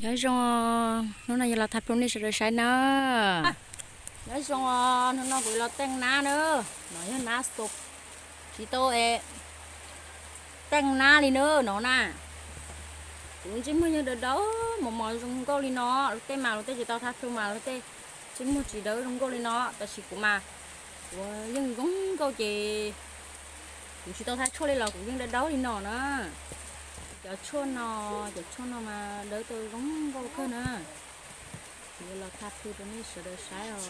Nyob zoo, hnub no yog los tham plu nej sawv daws saib na. Nyob zoo, hnub no kuv los teej nab na. No yog nab xo, tsis tau teej nab li na no na. Kuv ntsej muag yog dawb dawb mos mos zoo nkauj li no, luag tej mas luag tej tsis tau tham plu mas luag tej ntsej muag tsis dawb zoo nkauj li no, tab sis kuv mas kuv yeej zoo nkauj ces kuv tsis tau tham tshuaj li los kuv yeej dawb dawb li no na. Cov tshuaj no, cov tshuaj no mas dawb tau zoo nkauj kawg na. Kuv los tham plu rau nej sawv daws saib os.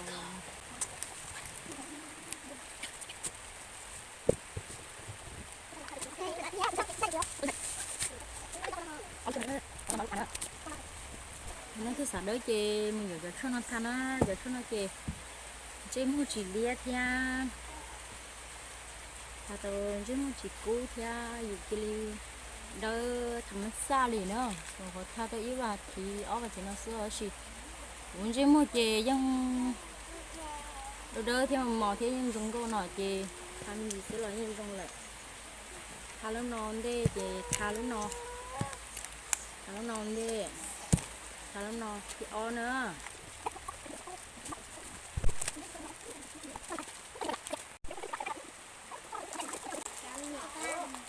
Nej thiaj xav dawb ces mus yuav cov tshuaj no tham na, cov tshuaj no ces ntsej muag tsis liab thiab, tham tau ntsej muag tsis kub thiab yus cia li dawb tham mas xaj li na. Qhov tham tau ib vas thiv ob vas thiv no xwb tab sis kuv ntsej muag ces yeej dawb dawb thiab mos mos thiab yeej zoo nkauj no ces tham me ntsis xwb los yeej zoo lawm. Tham lub no ntej ces tham lub no, tham lub no ntej, tham lub no thib ob na.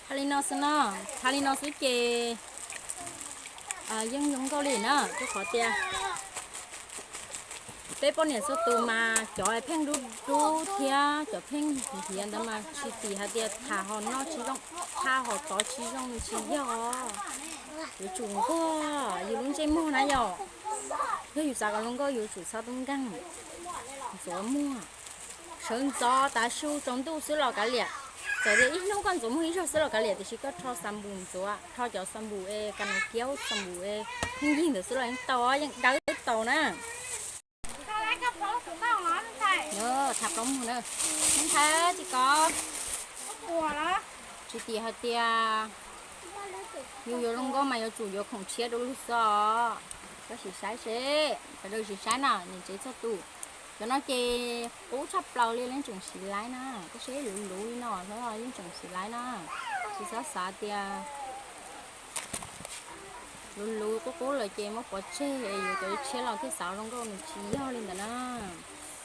Tham li no xwb no, tham li no xwb ces yeej zoo nkauj li na, rau qhov tias peb poj niam txhua tus mas cov pheej dub dub thiab cov pheej ntiav ntawd mas tsis tim hais tias tham ho noj tsis zoo, tham ho tov tsis zoo nws tsis yog. Yuav tsum nquag yus lub ntsej muag na yom. Yog yus xav kom zoo nkauj yus tsum txhob tub nkeeg, ntxuav muag, sawv ntxov tav su tsaus ntuj xwb los kav liam. Txawm tias ib hnub koj ntxuav muag ib zaug xwb los kav liam tiam sis koj rho xas npum ntxuav, rho cov xas npum es kas nas kiaub xas npum es yeej yig ntawd xwb los yeej tau, yeej dawb tau na. Tham plaub muag na, ntxhais tsis kov, tsis tim hais tias yus yuav zoo nkauj mas yuav tsum yuav khoom tshiab rau lug xwb os. Koj sim saib seb, sawv daws sim saib na, niam tsev txhua tus. Cov no ces qub tshaj plaws li, yeej tseem siv laib na. Koj saib luv luv li no los yeej tseem siv laib na. Tsis txhob xav tias luv luv qub qub lawm ces muab pov tseg es yuav cov tshiab los thiaj xav zoo nkauj, nws tsis yog li ntawd na.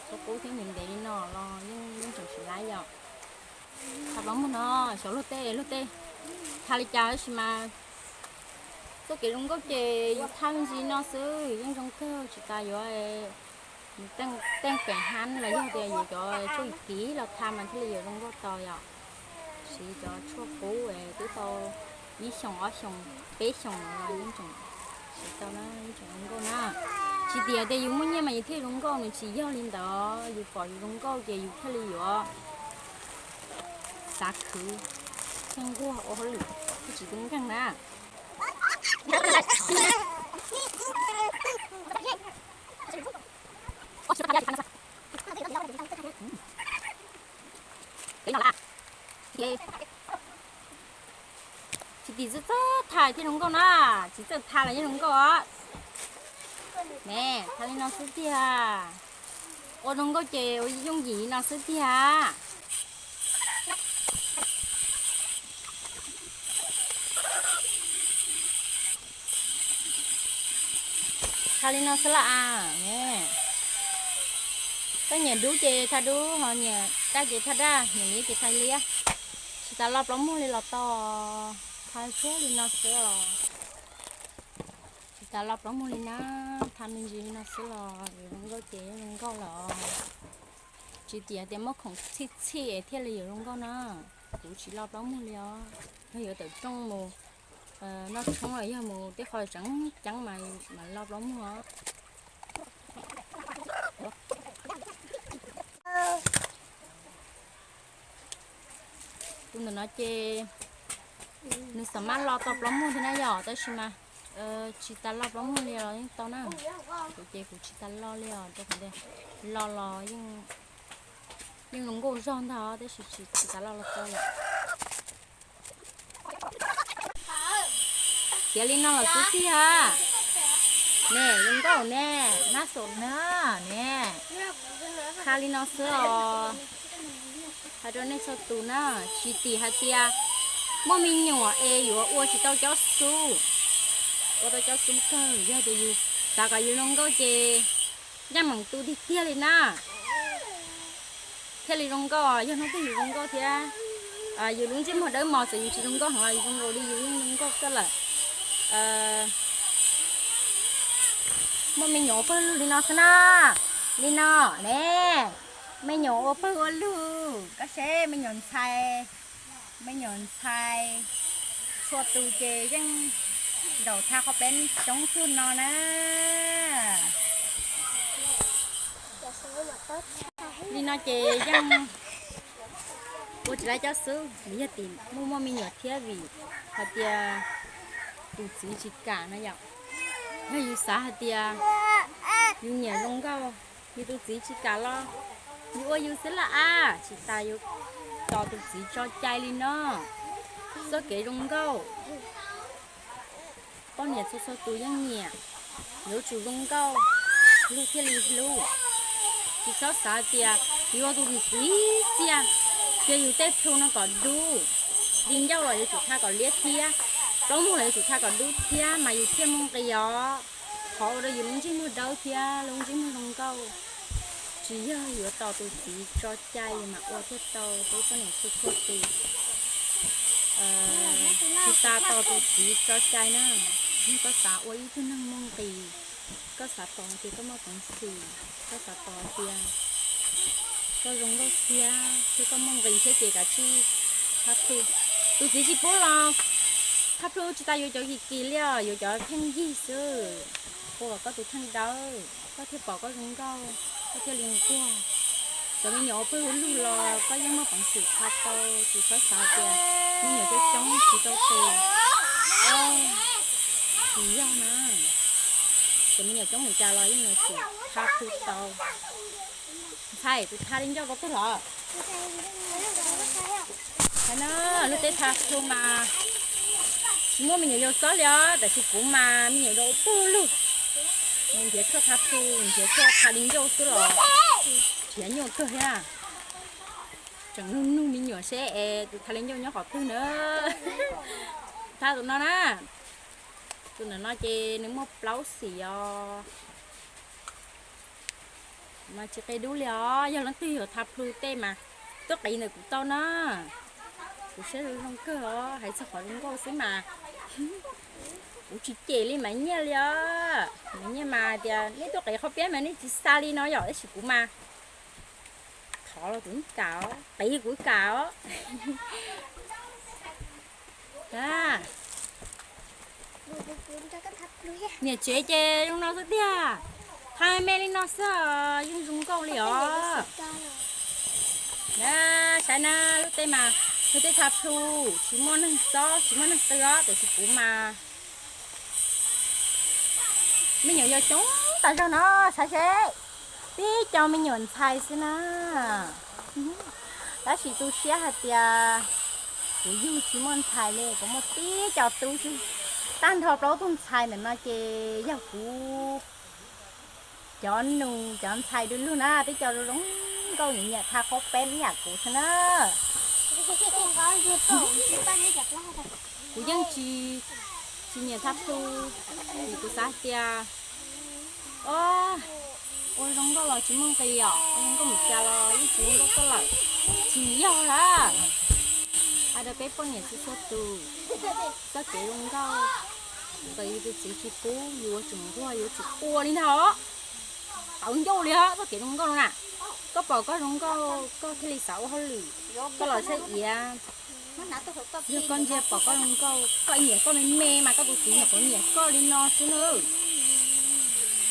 Qub qub thiab ntev ntev li no los yeej tseem siv laib yom. Tham plaub muag no, xyov luag tej, luag tej tham li cas tab sis mas txoj kev zoo nkauj ces yus tham me ntsis no xwb yeej zoo kawg, tsis tas yuav teej peem hab los yog tias yus cov tshuaj kiv los tham mas thiaj li yuav zoo nkauj tau yom. Siv cov tshuaj qub twb tau ib xyoos ob xyoos peb xyoos no los yeej tseem siv tau na, yeej tseem zoo nkauj na. Tsis tias tias yus muaj nyiaj mas yus thiaj zoo nkauj, nws tsis yog li ntawd. Yus pom yus zoo nkauj ces yus thiaj li yuav xav khwv, thiaj nquag ua hauj lwm, thiaj tsis tub nkeeg na. Tsis tim txawj txawj tham thiaj zoo nkauj na, tsis txawj tham los yeej zoo nkauj os. Ne, tham li no xwb tiag, ua zoo nkauj ces ua yooj yim no xwb tiag. Tham li no xwb los as ne. Koj nyiam dub ces tham dub, ho nyiam daj ces tham daj, nyiam liab ces tham liab. Tsis tas loj plaub muag li los tau, tham suab li no xwb os. Tsis tas loj plaub muag li na, tham me ntsis li no xwb los yuav zoo nkauj ces zoo nkauj los. Tsis tias tias muab khoom txhij txhij es thiaj li yuav zoo nkauj na. Kuv tsis loj plaub muag li os. Yog yuav tawm rooj mus noj tshoob los yog mus tej qho tseem ceeb mas mam loj plaub muag os. Tus ntawm no ces nws xam maj loj tau plaub muag thiab na yom, tab sis mas tsis tas loj plaub muag li los yeej tau na. Kuv ces kuv tsis tas loj li os, rau qhov tias loj los yeej zoo nkauj zog ntag, tab sis tsis tas loj los tau yom. Tiav li no los xwb tiag. Ne, zoo nkauj ne, nab xaum na, ne. Tha li no xwb os. Hais rau nej txhua tus na, tsis tim hais tias muaj me nyuam es yuav ua tsis tau cob xub. Ua tau cov xub kawg, yog tias yus xav kom yus zoo nkauj ces yeej meem tu tiag tiag li na, thiaj li zoo nkauj. Yog hnub twg yus zoo nkauj thiab, yus lub ntsej muag dawb mos, txawm yus tsis zoo nkauj heev los yus zoo nkaus li yus yeej zoo nkauj kawg lawm. Muaj me nyuam ua pawg lug li no xwb na, li no ne, me nyuam ua pawg ua lug, koj saib me nyuam ntxhais, me nyuam ntxhais txhua tus ces yeej zaum tha qhov peb coob tug no na. Li no ces yeej ua tsis laib cov xub, nws yog tim muaj muaj me nyuam thiab vim hais tias tus txiv tsis kam no yom. Yog yus xav hais tias yus nyiam zoo nkauj, yus tus txiv tsis kam los yus ua yus xwb lawm a, tsis tas yuav tos tus txiv tso cai li no. Txoj kev zoo nkauj, poj niam txhua txhua tus yeej nyiam, yuav tsum zoo nkauj luag thiaj li hlub. Tsis txhob xav tias yus ua tus txiv txiaj, cia yus tej plhu no kom dub, di ncauj los yuav tsum tha kom liab thiab, plaub mug los yuav tsum tha kom dub thiab mas yus thiaj muaj nqis os. Qhov ua rau yus lub ntsej muag dawb thiab lub ntsej muag zoo nkauj, tsis yog yuav tos tus txiv tso cai mas ua thiaj tau. Peb poj niam txhua txhua tus, tsis tas tos tus txiv tso cai na. Yog koj xav ua ib tug neeg muaj nqis, koj xav tos hais tias koj muaj peev xwm, koj xav tos hais tias koj zoo nkauj thiab thiab koj muaj nqis thiab ces kav tsij thab plhu. Tus txiv tsis pub los thab plhu tsis tas yuav cov kis kis li os, yuav cov pheej yig xwb, ua kom koj tus kheej dawb koj thiaj pom koj zoo nkauj, koj thiaj li nquag. Cov me nyuam ua pawg ua lug los koj yeej muaj peev xwm thab tau, tsis txhob xav tias me nyuam coob coob tsis tau tes. Tsis yog na, cov me nyuam coob li cas los yeej yuav tsum thab plhu tau. Ntxhais, tus tha li ncauj rau twg los? Tha na, luag tej tha plhu mas tsis muaj me nyuam yaus txob li os, tab sis kuv mas me nyuam yaus ua pawg lug. Nws nrhiav tshuaj tha plhu, nrhiav tshuaj tha li ncauj xwb los nrhiav nyuaj kawg thiab. Tseem nug nug me nyuam seb es tus tha li ncauj nyob qhov twg na. Tha tus no na, tus ntawm no ces nws muaj plaub xim os. Mas tsis qe dub li os, yog leej twg yuav tha plhu tej mas tuaj qiv ntawm kuv tau na. Kuv siab zoo kawg os, hais txog qhov zoo nkauj xwb mas kuv tsis cem li Maiv Nyiaj li os. Maiv Nyiaj mas tias nej tuaj qiv qhov piab mas nej tsis xa li no yom, tab sis kuv mas thov los kuv kam os, qiv kuv kam os. Niam tsev ces zoo no xwb tiag, tha me li no xwb yeej zoo nkauj li os. Saib na, lub teb mas yog tej tha plhu, tsis muaj neeg txob tsis muaj neeg qw os, tiam sis kuv mas me nyuam yaus coob tas zog no, saib seb, tib co me nyuam ntxhais xwb na. Tab sis tu siab hais tias kuv yug tsis muaj ntxhais li, kuv muaj tib co tub xwb. Tag nrho plaub tug ntxhais ntawm no ces yog kuv cov nus cov ntxhais du lug na, tib co zoo nkauj nyiam nyiam tha qhaub peeb ib yam kuv xwb na. Kuv yeej tsis, tsis nyiam tha plhu, vim kuv xav tias, o, ua zoo nkauj los tsis muaj nqis os, ua zoo nkauj mus cas los yeej tsis zoo nkauj tuaj lawm. Tsis yog lawm, hais rau peb poj niam txhua txhua tus, txoj kev zoo nkauj, txawm yus tus txiv tsis pub, yus ua tseem nquag yuav tsum ua li ntag os. Tau ncauj li os, txoj kev zoo nkauj no na. Koj pom koj zoo nkauj koj thiaj li xav ua hauj lwm, koj los saib iav, yog koj ntsia pom koj zoo nkauj, koj nyiam koj me me mas koj tus txiv nyuam qhuav nyiam koj li no xwb na.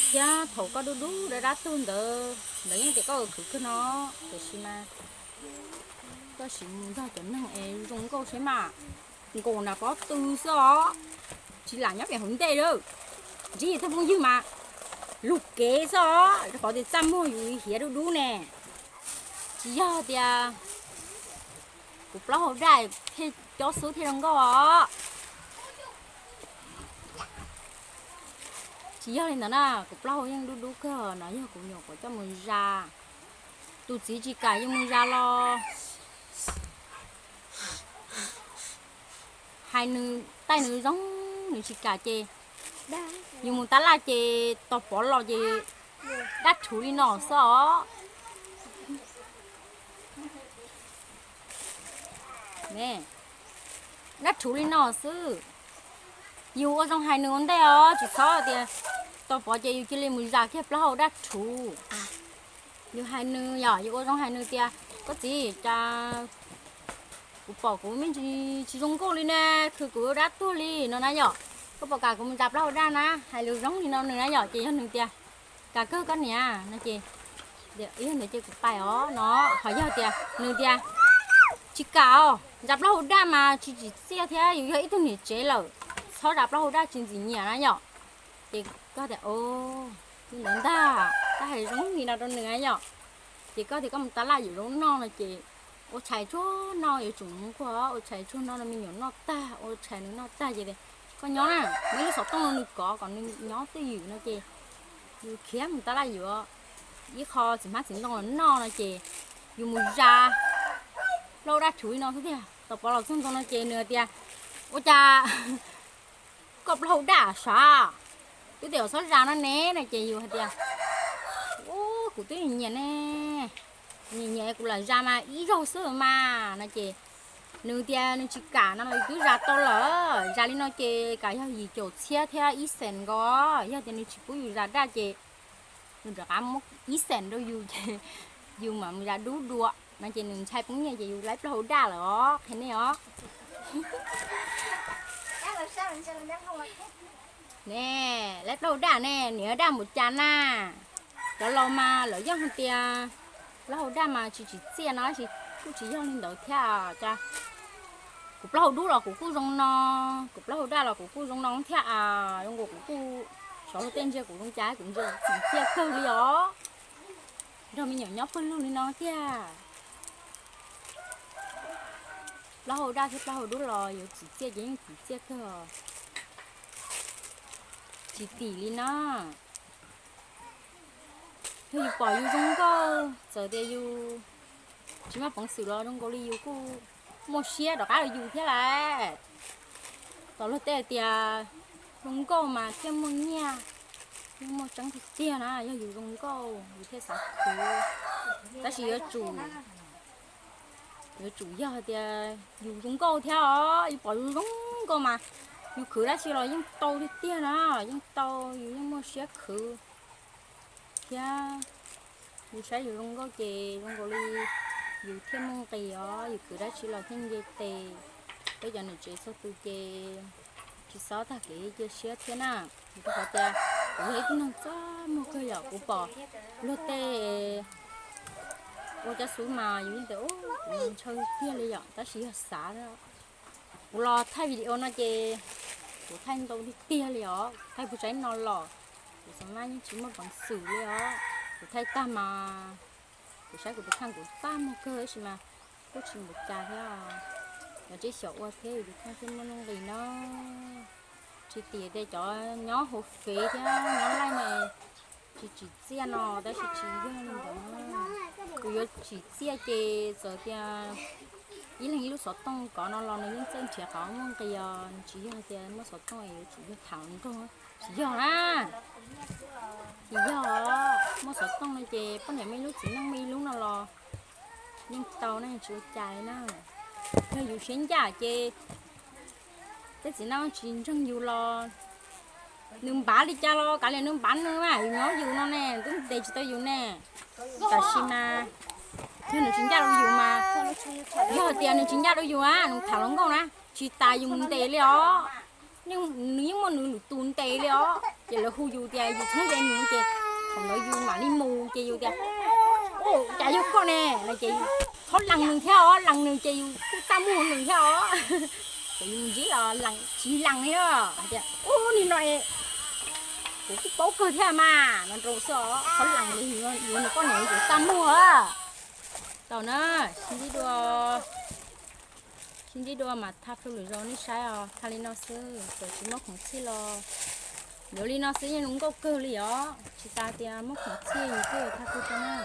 Thiab thaum koj dub dub dab dab tug ntawd, ntawd yeej tias koj khwv kawg no, tiam sis mas koj sim mus nrog cov neeg es zoo nkauj seb mas, nkaus nram pob tw xwb os, tsis lam nyob pem hauv ntej lawm. Ntsib yus tej phooj ywg mas lug kev xwb os, rau qhov tias txaj muag yus hiav dub dub ne. Tsis yog tias kuv plaub hau daj thiaj cob xub thiaj zoo nkauj os. Tsis yog li ntawd na, kuv plaub hau yeej dub dub kawg no, yog kuv nyuam qhuav coj mus zas. Tus txiv tsis kam yuav mus zas los hais nws, taij nws zoo, nws tsis kam ces Yus mus tab laj ces tos pov los ces dab rhuv li no xwb os. Dab rhuv li no xwb. Yus ua zoo hais nws ua ntej os, tsis txhob tias tos pov ces yus cia li mus zas kiag plaub hau dab rhuv. Yus hais nws yom, yus ua zoo hais nws tias, koj txiv, cas kuv pom kuv me ntsis tsis zoo nkauj li ne, khwv kuv dab tuag li no na yom. Koj puas kam kuv mus zas plaub hau daj na? Hais lus zoo li no nws na yom, ces yog nws tias, kam kawg koj niam no ces, yog ntawd ces kuv pais os no. Ho yog tias nws tias, tsis kam os, zas plaub hau daj mas tsis tsim txiaj thiab, yus yog ib tug niam tsev lawm, txhob zas plaub hau daj tsis ntxim nyiam na yom. Ces koj tias, o, li ntawd ntag, koj hais zoo li no rau nws na yom. Ces koj tias koj mus tab laj yuav zoo noj no ces ua tshais tsuag no, yuav tsum nquag ua tshais tsuag no rau me nyuam noj tag, ua tshais nws noj tag ces tias, koj nyob na, muab ib lub xov tooj no nws kov kom nws nyob twj ywm no ces yus khiav mus tab laj yuav ib qho txiv hmab txiv ntoo los noj no ces yus mus zas plaub hau daj rhuv li no xwb tiag. Tos pov los txog ntawm no ces nws hais tias, ua cas koj plaub hau daj sav, twb tias txhob zas no ne no ces yus hais tias, u, kuv twb nyiam ne, nyiam nyiam kuv lam zas mas ib zaug xwb mas no ces nws tias nws tsis kam no los yus twb zas tau lawm, zas li no ces kam yog yim caum txhiab thiab ib xees nkaus, yog tias nws tsis pub yus zas daj ces nws rov qab muab ib xees rau yus ces yus mam mus zas dub dua no ces nws ntshai poob nyiaj ces yus laib plaub hau daj lawm os, qhia nej os. Ne, laib plaub hau daj ne, niam daj mus cas na. Cov laus mas lawv yeej hais tias plaub hau daj mas tsis tsim txiaj no, tab sis kuj tsis yog li ntawd thiab cas. Kuv plaub hau dub los kuv kuj zoo no, kuv plaub hau daj los kuv kuj zoo no thiab a, zoo nkaus kuv kuj, xyov luag tej ntsia kuv zoo cas, kuv ntsia tsim txiaj kawg li os. Nrog me nyuam nyob pawg lug li no tiag. Plaub hau daj thiab plaub hau dub los yuav tsim txiaj ces yeej tsim txiaj kawg. Tsis tim li na. Yog yus pom yus zoo nkauj, txawm tias yus tsis muaj peev xwm los zoo nkaus li yus kuj muaj siab rov qab yus thiab lawm. Tom luag tej hais tias zoo nkauj mas thiaj muaj nyiaj, yeej muaj tseeb tiag tiag na, yog yus zoo nkauj yus thiaj xav khwv. Tab sis yuav tsum, yuav tsum yog tias yus zoo nkauj thiab os, yus pom yus zoo nkauj mas yus khwv dab tsi los yeej tau tiag tiag na, yeej tau, yus yeej muaj siab khwv thiab. Yus saib yus zoo nkauj ces zoo nkaus li yus thiaj muaj nqis os, yus khwv dab tsi los thiaj nce tes. Peb cov niam tsev txhua tus ces tsis txhob tag kev cia siab thiab na. Rau qhov tias kuv yog ib tug neeg txaj muag kawg yom, kuv pom luag tej ua cov xub mas yus yeej tias kuv ntshaw tiag li yom, tab sis yog xav, kuv los thaij video no ces kuv thaij ntau tiag tiag li os, thaij puag saib no los kuv xav mas yeej tsis muaj peev xwm li os. Kuv thaij tag mas kuv saib kuv tus kheej kuv txaj muag kawg tab sis mas kuj tsis npaum cas thiab. Yog tseem xyaum ua thiab yus tus kheej thiaj muaj nuj nqis na. Tsis tias tias cov nyob hauv fev thiab nyob laij no tsis tsim txiaj no, tab sis tsis yog li ntawd. Kuv yuav tsim txiaj ces txawm tias ib leeg ib lub xov tooj kov no los nws yeej txawj nrhiav qhov muaj nqis os, nws tsis yog tias muaj xov tooj es yuav tsum yog tham hluas nkauj, tsis yog na. Tsis yog, muaj xov tooj no ces poj niam muaj ib lub txiv neej muaj ib lub no los yeej tau ne, tsis ua cas li na. Yog yus siab ncaj ces tej txiv neej tsis ntseeg yus los nws npav li cas los kav liam nws npav nws mas, yus nyob yus no ne twb ntes tsis tau yus ne. Tab sis mas yog nws tsis ncaj rau yus mas, yog tias nws tsis ncaj rau yus na, nws tham hluas nkauj na, tsis tas yus mus ntes li os. Nws yeej muaj nws lwm tus ntes li os, ces lawv hu yus tias yus txhob ntes nws ces thaum ntawd yus mam li mus ces yus tias, u, cas yog koj ne no ces yus txhob lees nws thiab os, lees nws ces yus kuj txaj muag nws thiab os. Ces yus ntsib los tsis lees li os, hais tias u, niag no es kuv kuj paub kawg thiab mas no rau xwb os, txhob lees li, yuav nws poj niam yus txaj muag. Tau na, sib ntsib dua, sib ntsib dua mas tha plhu lwm zaus nej saib os, tha li no xwb, txawm tsis muaj khoom txhij los yuav li no xwb yeej zoo nkauj kawg li os, tsis tas tias muaj khoom txhij yus thiaj yuav tha plhu rau na.